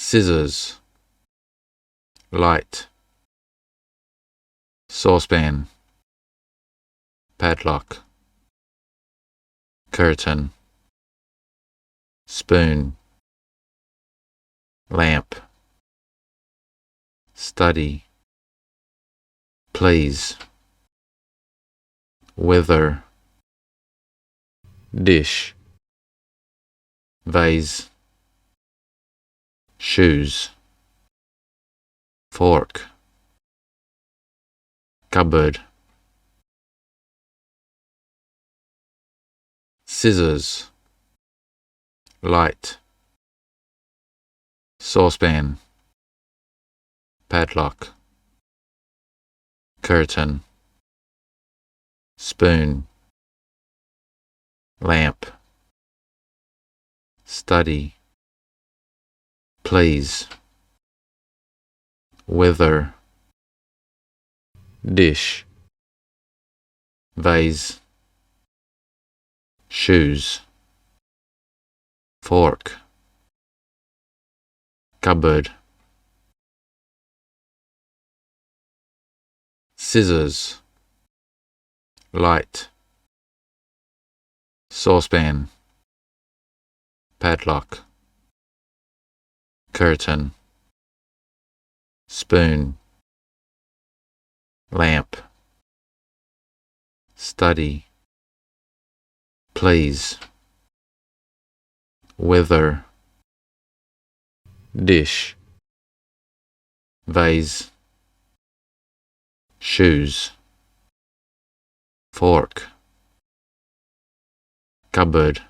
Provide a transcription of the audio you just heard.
Scissors, light, saucepan, padlock, curtain, spoon, lamp, study, please, weather, dish, vase, shoes, fork, cupboard. Scissors, light, saucepan, padlock, curtain, spoon, lamp, study, please, weather, dish, vase, shoes, fork, cupboard. Scissors, light, saucepan, padlock, curtain, spoon, lamp, study, please, weather, dish, vase, shoes, fork, cupboard.